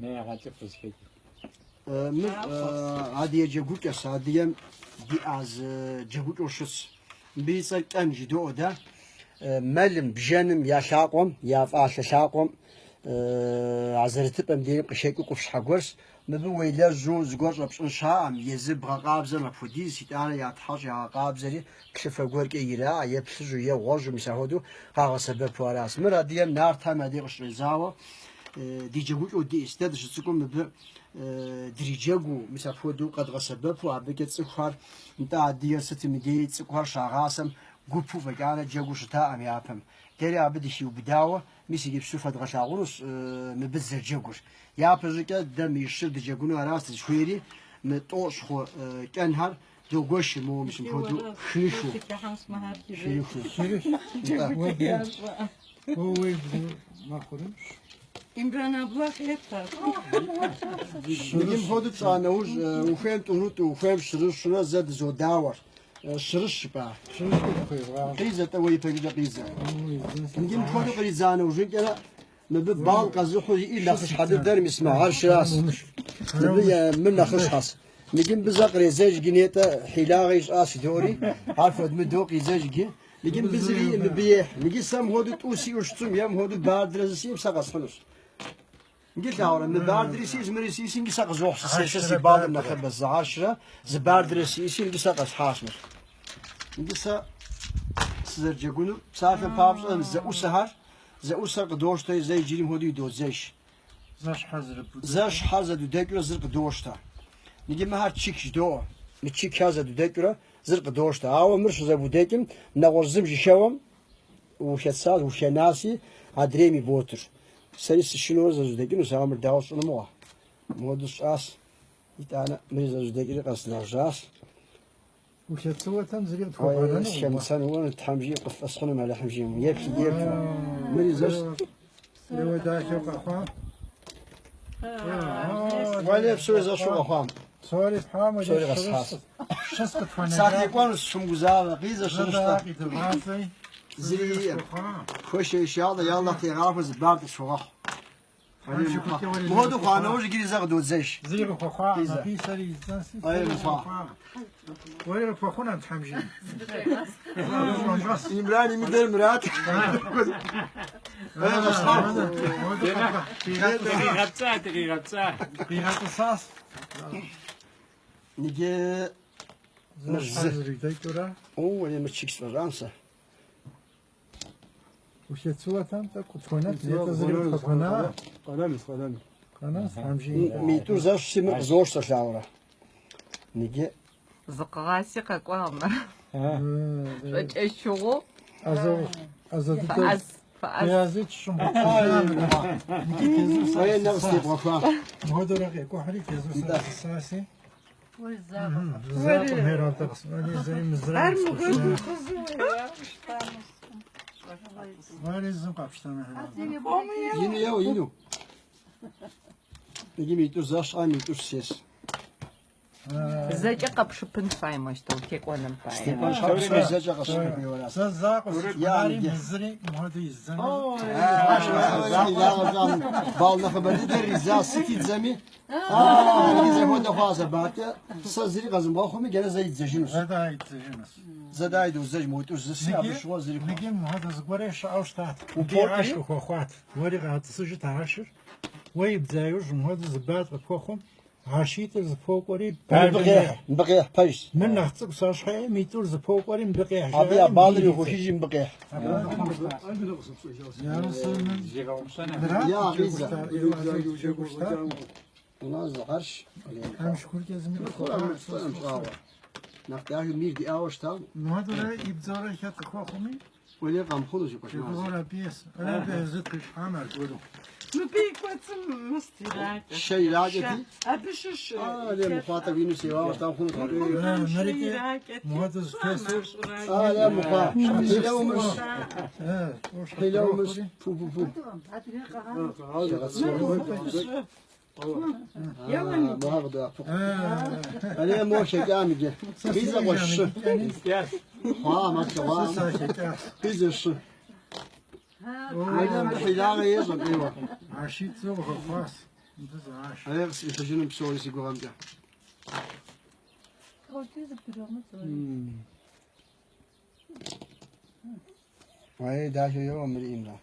Мыр адыгэ джэгукӏэщ, адыгэм диӏа зы джэгукӏэу щытщ. Мыбы и цӏэр кӏэн жыдоӏэ дэ. Мэлым, бжэным я лъакъуэм, я фӏалъэ лъакъуэм а зэрытыпӏэм дейм къыхэкӏыу къупщхьэ гуэрщ. Мыбы уелэжьу зыгуэр щӏэпщӏын щыӏэкъым, езыр бгъэкъабзэм апхуэдиз, итӏанэ ятхьэщӏ ягъэкъабзэри плъыфэ гуэркӏэ ираӏэ, е плъыжьу, е гъуэжьу, мис апхуэдэу къагъэсэбэпу аращ. Мыр адыгэм нартхэм я дей къыщыщӏэдзауэ ди джэгукӏэу диӏэщ. Дэ дыщыцӏыкӏум мыбы дриджэгуу, мис апхуэдэу къэдгъэсэбэпу, абыкӏэ цӏыхухэр, нтӏэ адыгэр сытым и деи цӏыкӏухэр щагъасэм гупу фӏэкӏанэ джэгуу щытаӏым япэм. Дэри абы дыхиубыдауэ, мис иджыпсту фэдгъэлъагъунущ мыбы дызэрыджэгур. Япэ щӏыкӏэ дэ мы щыр дыджэгуну аращ дызыхуейри, мы тӏощӏ хъу кӏэнхэр догуэшыр моуэ мис мыпхуэдэу хырыхыу. Хырыхыу. Имран абла хета. Иджы мыпхуэдэу тщӏа нэужь, ухуейм тӏурытӏу, ухуейм щырыщурэ зэ дызодауэр. Щырыщ жыпӏа? Къидзэ-тӏэ уэ ипэкӏэ къидзэ. Иджы мыпхуэдэу къридза нэужьынкӏэрэ мыбы балл къэзыхьу иӏэр нэхъыщхьэ дыдэр мис мы гьэршыращ. Мыбы мыр нэхъыщхьэщ. Иджы мыбы зэ къредзэж иджы нетӏэ хьилагъэ ищӏащ жыдоӏэри, ар хуэдмыдэу къидзэж иджы. Иджы мыбы зыри мыбы ехь. Иджы сэ мыпхуэдэу тӏу сиӏэу щытым, е мыпхуэдэу баардрэ зы сиӏэм сэ къэсхьынущ. Иджы лъагъурэ, мы баардри сиӏэщ, мыри сиӏэщ, иджы сэ къызохь сэ си баллыр нэхъыбэ, зы гьэршрэ зы баардрэ сиӏэщи, иджы сэ къэсхьащ мыр. Иджы сэ сызэрыджэгунур, псалъэм папщӏэ, зэӏусэхэр, зэӏусэр къыдощтэри, зэ иджыри мыпхуэдэу идодзэж. Зэ щхьэр зэдудэкӏыурэ зыр къыдощтэ. Иджы мыхэр чик жыдоӏэ. Мы чикхэр зэдудэкӏыурэ зыр къыдощтэ. Ауэ мыр щызэбудэкӏым, нэгъуэщӏ зым жыхэуэм ухэтса, ухэнаси, адрейм иботыр. Сэри сышынэурэ зэзудэкӏынущ, ауэ мыр дауэ сщӏыну мыгъуэ? Мыуэду сщӏащ. Итӏанэ мыри зэзудэкӏри къэзлэжьащ. Ухецыуэтэм зыри къытхуэбгъэнэнукъым. Схэмыцэнуэ, Тхьэм жиӏэм къысфӏэсхъунум, Алыхьым жиӏэм. Еплъ, еплъ. Мыри зэщ. Еуэ дахэу къэхъуа. Уэлей псори зэщу къэхъуам. Псори схьам, Псори къэсхьащ. Щыс къытхуэнэжа. Сатекӏуэнущ, шумыгузавэ, къидзэ щырыщтэ. Къидывгъадзэи. Зыри иӏэм. Хуэшэ иншаллэ, я Аллахь тегъахуэ зы бард къысхуэгъэхъу. Мыхуэдэу хъуа нэужь иджыри зэ къыдодзэж. Зыри къыхуэхъуакъым, абы сэри издзэнси. Ай, мыхъуа. Уэри къыпхуэхъунэм, Тхьэм жиӏэм. Имран имыдэр мырат. Ай, къэсхьа. Дыкъигъэпцӏа, дыкъигъэпцӏа. Къигъэтӏысащ. Иджы Зэ щхьэ зэридэкӏыурэ. О, уэри мыр чик сфӏэщӏам сэ. Ухецыуэтэм тӏэкӏу къытхуэнэт, нетӏэ зыри къытхуэбгъэна. Къэнэнущ, къэнэнущ. Къэнэнщ, Тхьэм жиӏэм. Митӏур зэщхьщи, мыр къызощтэ лъагъурэ. Иджы Зыкъыгъаси къэкӏуагъ мыр. Шӏокӏэщыгъэу. ӏэзэ ӏэзэ дыдэ. Фэӏэз, фэӏэз. Языч щымыгъуэтыжам. Уэ нэхъ зытебгъэхуа. Мыхуэдэурэ къекӏухьри тезу сэ сысаси. Закъуэм хьэралдэ къысӏуэри зэи мызрэ. Ар мыгуэду къызуя. Ари зым къэпщтэмэ хьэралдэ. Ину еуэ, ину. Иджы митӏур зэщхьэ, митӏур сес. Зэкӏэ къэпшыпын фай мощтэу текӏуэным пае. Степан щхьэ зэкӏэ къэсшыпын хуейуэ аращ. Сэ закъуэ сыкӏуари мызыри мыхуэдэу издзэну. Балл нэхъыбэ дыдэр идза сыт идзэми, иджы зэхуэдэ хъуащ абакӏэ. Сэ зыри къэзымыгъэхъуми, джэрэ зэ идзэжынущ. Зэ да идзэжынущ. Зэ да идозэж, моитӏур зыси, абы щыгъуэ зыри хъуа. Ныги мыхуэдэ зыгуэри щыӏэу щытат. Упортри? Гьэрш къыхуэхъуат. Уэри къатӏысыжыт а гьэршыр. Уэ ибдза иужь мыхуэдэ зы бард къыпхуэхъум, гьэршитӏыр зыпокӏуэри Мыбы къехь, мыбы къехь, пэжщ. Мыр нэхъ цӏыкӏу сэ щхьэи митӏур зыпокӏуэри мыбы къехь. Абы я баллыр йохуэхыжи мыбы къехь. Я, къидзэ. У нас зы гьэрш. Тхьэм шыкуркӏэ зыми Щӏагъуэ. Нэхъ дахэу мир диӏауэ щытам. Мыхуэдэурэ ибдзэурэ хэт къыхуэхъуми, Уэлей къэмыхъунущ и къуэш. Джэгугъуэр абы ес. Абы езы трилъхьам аргуэру. Мыбы и кӏуэцӏым мыст иракӏэ. Шэ иракӏэти. Абы щыщ. А, лей мыхъуа тӏэкӏу ину сеуауэ щытам хъунут. Мырикӏи мыхуэдэу зытесу. А, лей мыхъуа. Хьилэ умыщӏ. Хьилэ умыщӏ. Пу, пу, пу. Мохэр къыдэӏэпыкъу. Алей мо хэкӏам иджы. Къидзэ къуэш щы. Хъуам, ар тлъэгъуам. Къидзэ щы. Уэлей мыбы хьилагъэ ещӏэ, бейуэ. Гьэршитӏ зэ къыхэхъуащ. Мыбы зы гьаш. Арей къысфӏихьыжыным псори си гугъэмкӏэ. Уей, дахэу еуэ мыр Имрэ.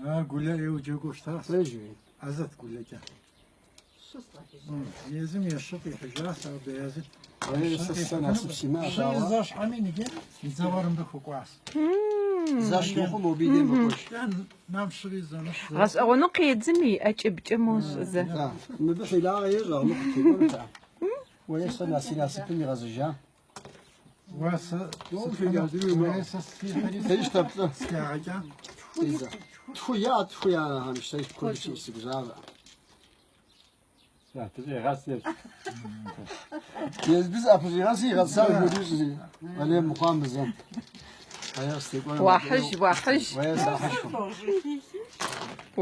Ар Гулэ ӏейуэ джэгуу щытащ. Пэжуи. ӏэзэт Гулэкӏэ. Езым ещыр къихьыжащ, ауэ Бэязыт. Уей, сэ насып симыӏэщ, Щыри ауэ. зэщхьэми ныджы и дзэгъуэр мыбы хуэкӏуащ. Зэщ мыхъум мобы и дей мэкӏуэж. Нам щыри зэмыщ. Гъэшӏэгъонэу къедзым иӏэ кӏыбкӏэ мошӏызэ. Да, мыбы хьилагъэ ещӏэ, мыхъу текӏуэнут ар. Уей, сэ си насыпым игъэзэжа. Уэ сэ уей, сэ сихьэри Тежщ-тӏэ плӏы. схагъэкӏа. Къидзэ. Тху я, тху я, хьэмыщ, сэ куэду си сыгузавэ. Езбы зыӏэпыщӏигъэси игъэтӏысащ хуэдиз. Алей мыхъуам мызэм. Ая къыстекӏуэну. Уахьыжь, уахьыжь. Уей, сахьыжкъым. О,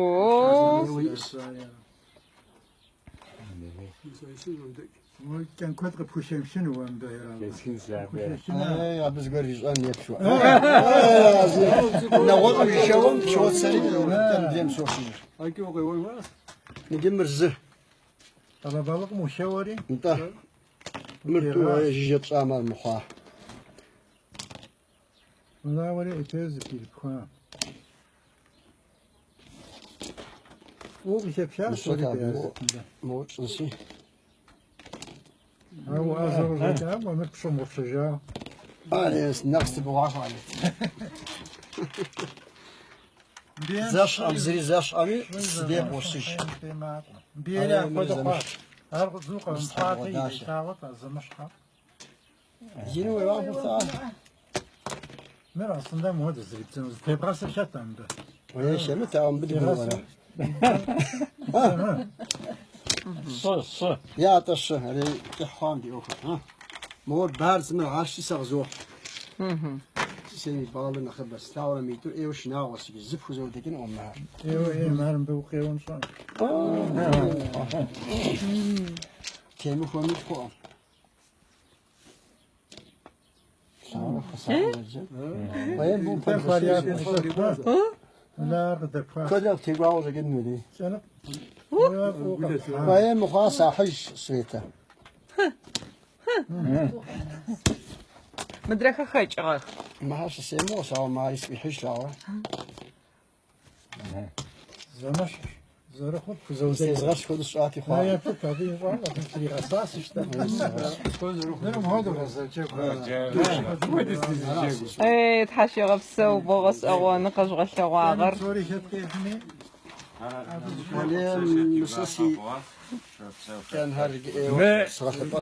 Уэ кӏэн куэд къыпхущемыщыну уэ мыбы Хущешына. Ей, абы зыгуэр ищӏэн еплъу. Нэгъуэщӏу жыхэуэм щоцэри мыдрейм сошыжыр. Иджы мыр зы. Къэрэбалыкъым ухеуэри, Нтӏэ. Мыр тӏу жыжьэ тщӏам ар мыхъуа. унагъуэри ӏутейр зэпирыпхуа. Фӏыуэ къыхэпхащ Мыщэ уэри табу. Бэязыт мыбы. Моуэ тщӏынси. Ауэ ӏэзэ къыщӏэкӏам, уэ мыр пщымыгъупщэжауэ. Ар нэхъ сыбыгъуахуэ али. Зэщӏэм, зыри зэщӏэми, сыдей къосыж. Бери апхуэдэ хъуащ. Ар зу къэмыхъуати, ирилъагъуэт а зэмыщхьэ. Ину уеуа хъурт ар. Мыр аслында мыуэдэ зрибдзэну. Зытебгъэсыр хэт а мыбы? Уей, хэмыт, ауэ мыбы дыгурыӏуэрэ. Щы, щы. Я атӏэ щы, арей кӏыхь хъуам ди ӏуэхур. А? Мор барз мыр гъащи сэ къызохь. Сэ и баллыр нэхъыбэ. Слъагъурэ митӏур ӏейуэ шынагъуэ сиджы. Зы пхузэудэкӏынукъым мыхэр. Еуэ, ей, мар мыбы укъеуэм щӏэн. Темыхуэми тхуӏэм. Лъагъурэ хуэсакъыу зэрыджэр. Уей, мыбы упэмылъэщ. Мыр къыдэпхуащ. Куэдрэ къытекӏуауэ щӏэкӏын мыри. Кӏэныфӏ. Уэ фӏыуэ къэпхьа. Уей, мыхъуа сахьыж, Светэ. Мыдрэхэр хэкӏыгъэх. Мыхэр щысемыгъуэщ, ауэ мари сфӏихьыж лъагъурэ. Зэмыщхь зэрыхъур пхузэудэкӏ. Зытезгъэщ хуэдэу сщӏати Ар хъуа. еплъыт, абы ищӏар, абы тригъэсащ щытэ. Мыр мыуэдэу зэрыджэгур. Эй, тхьэщегъэпсэу, бо гъэшӏэгъоны къэжъугъэлъэгъуагъэр. Псори хэт къихьми, Уэлей, мы сэ си кӏэнхэр ӏейуэ сгъэлъэпӏэн.